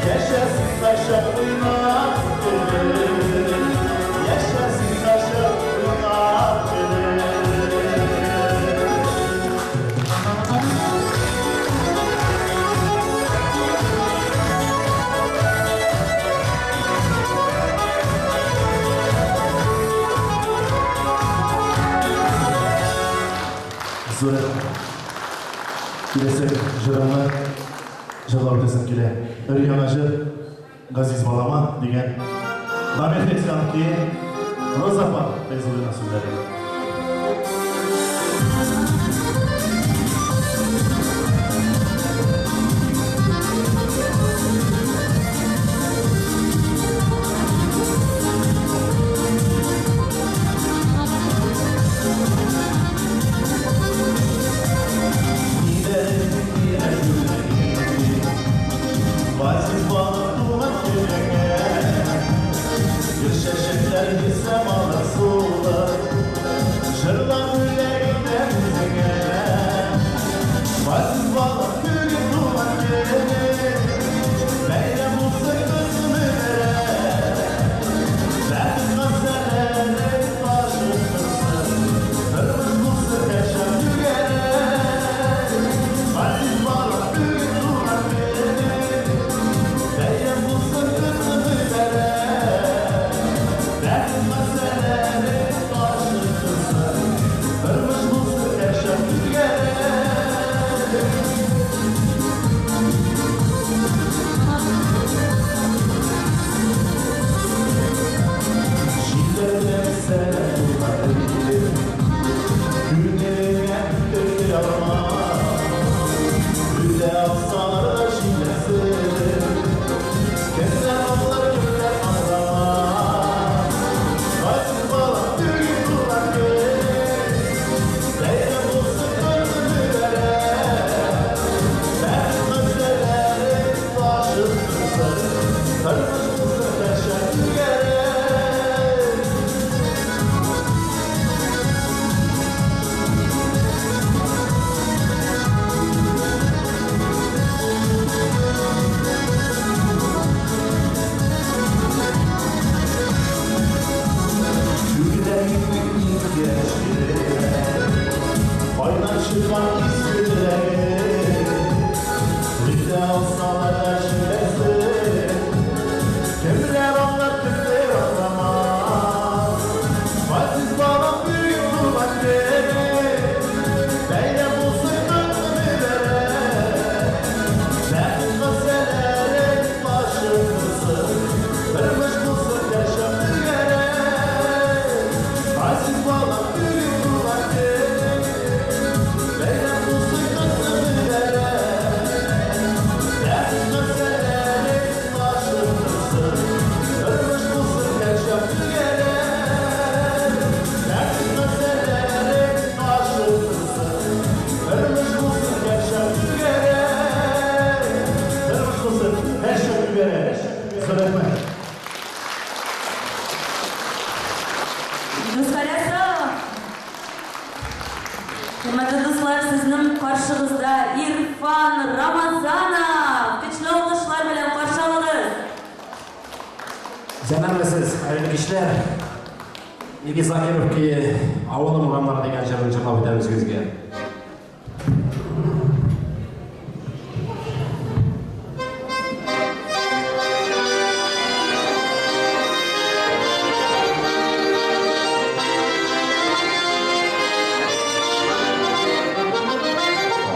Яшәсен һәрчак уйнап көлеп, Яшәсен һәрчак уйнап көлеп. Зур рәхмәт. Киләсе җырымны җырлап үтәсем килә. Өр-яңа җыр Газиз балама дигән Дамир Фәйзуллинның көе, Роза апа Фәйзуллина сүзләре. Хөрмәтле дуслар, сезнең каршыгызда Ирфан Рамазанов! Көчле алкышлар белән каршы алыгыз! Исәннәрмесез, хәерле кичләр. Илгиз Закиров көе Авылым урамнары дигән җырын җырлап үтәбез үзегезгә.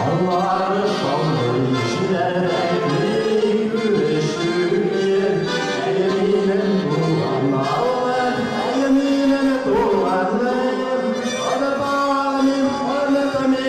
Аллары шаулый, җилләрдәй күрешүе, Әй минем туган авылым, әй минем туганым, Онытам, онытам.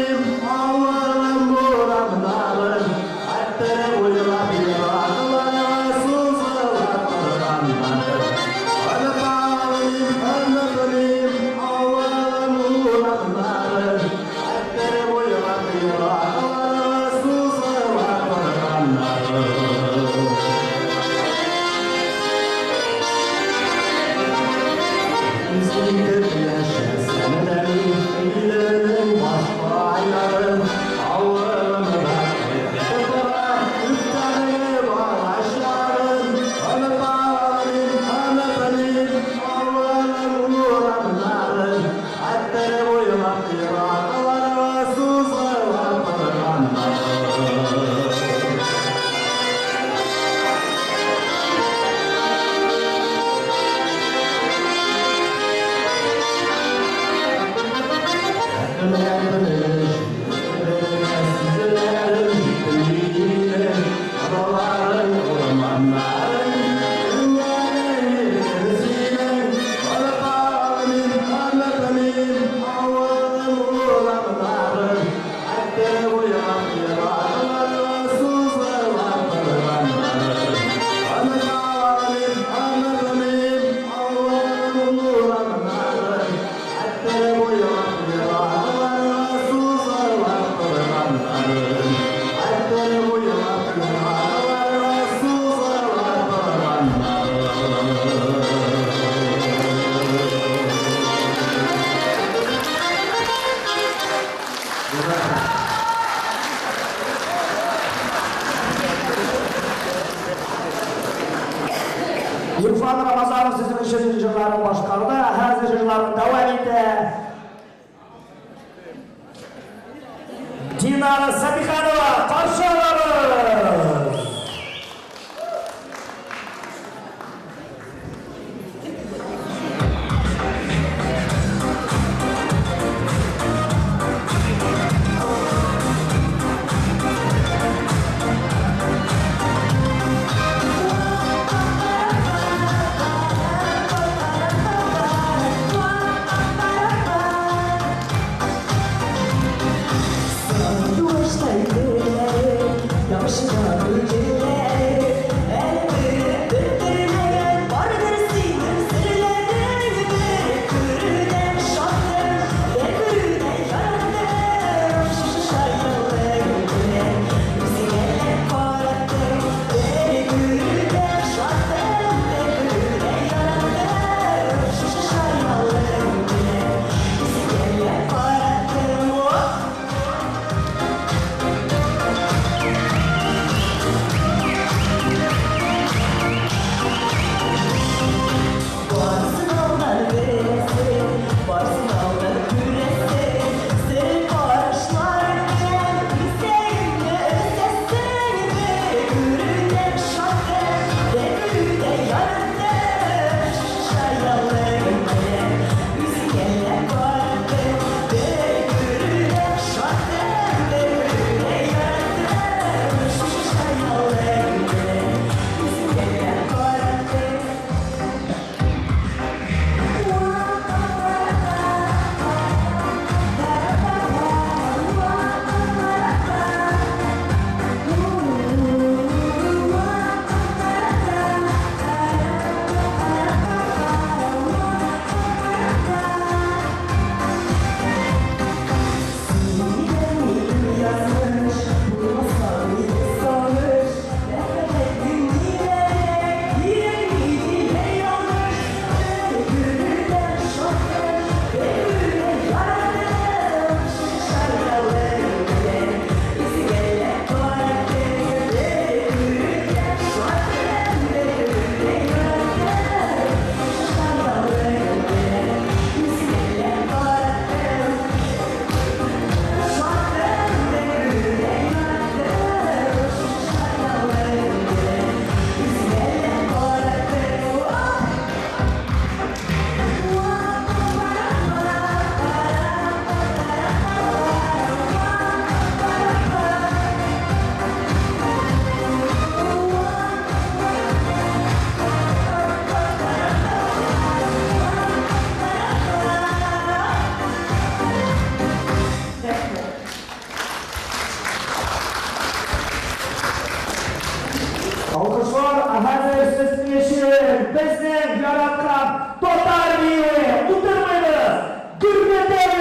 Ирфан Рамазанов сезнең өчен җырларын башкарды, хәзер җырларын дәвам итә. Динара Сабиханова, каршы алабыз! Алкышлар хәзер сезнең өчен безнең яраткан татар биюе. Утырмыйбыз, гөрләтәбез!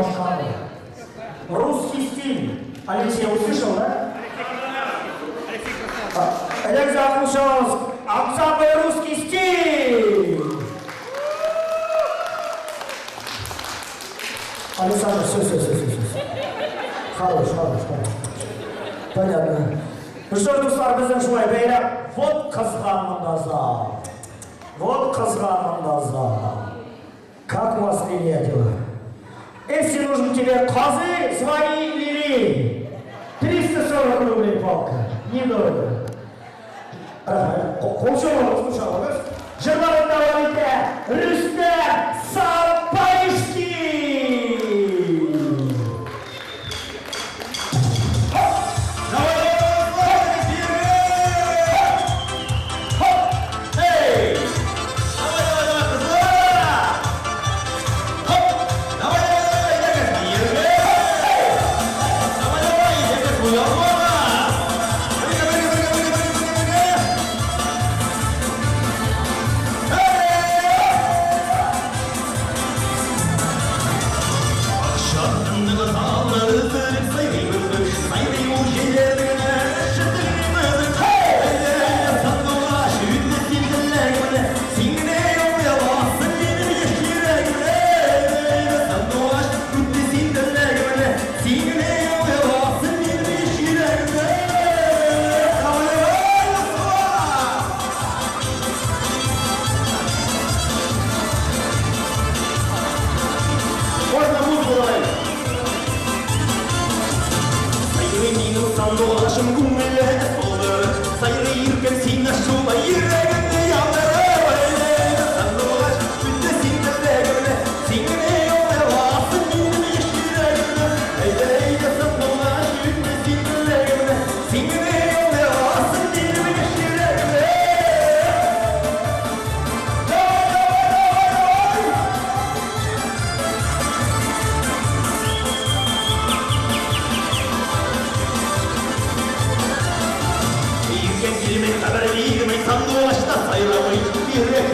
башкарды. Русский стиль. Алексей, услышал, да? Алексей Акушев, ансамбль «Русский стиль». Александр, все, все, все, все, все. Хорош, хорош, хорош. Понятно. Ну что ж, дуслар, безнең шулай бәйрәм. Вот кызган монда зал. Вот кызган монда зал. Как у вас, Лилия, дела? Если нужен тебе козы, звони Лили. 340 рублей палка. Недорого. Рәхмәт. Кул чабыгыз, кул чабыгыз. Җырларын дәвам итә Рөстәм Сапаришкин. Давай, давай, давай, Хоп! Эй! Давай, давай, давай, кызлар! Хоп! Давай, давай, давай, әйдәгез, биергә! Давай, давай, әйдәгез, буялмага! Бергә, бергә, бергә, бергә, бергә, бергә, бергә! Эй! Шаттыңны саллары сөреп сайрый бөлбөл, сайрый ул җәйләргә, шытырмыз. Сандугач, үтте син теләгемне, син генә ояласың минем яшь йөрәгемне. Сандугач, үтте син теләгемне, син генә ояласың минем яшь йөрәгемне. Давай, давай, Москва! Можно музыку давай? Сайрый минем сандугачым күңеле булды. Сайрый иркем син шулай йөрәгемне яндырып. Сандугач, үтте син теләгемне, син генә ояласың минем яшь йөрәгемне. Әйдә, әйдә, сандугач, үтте син теләгемне, син генә ояласың минем яшь йөрәгемне. Давай, давай, давай, давай! Иркәм килмәй, хәбәр бирмәй, сандугач та сайрамый. Йөрәк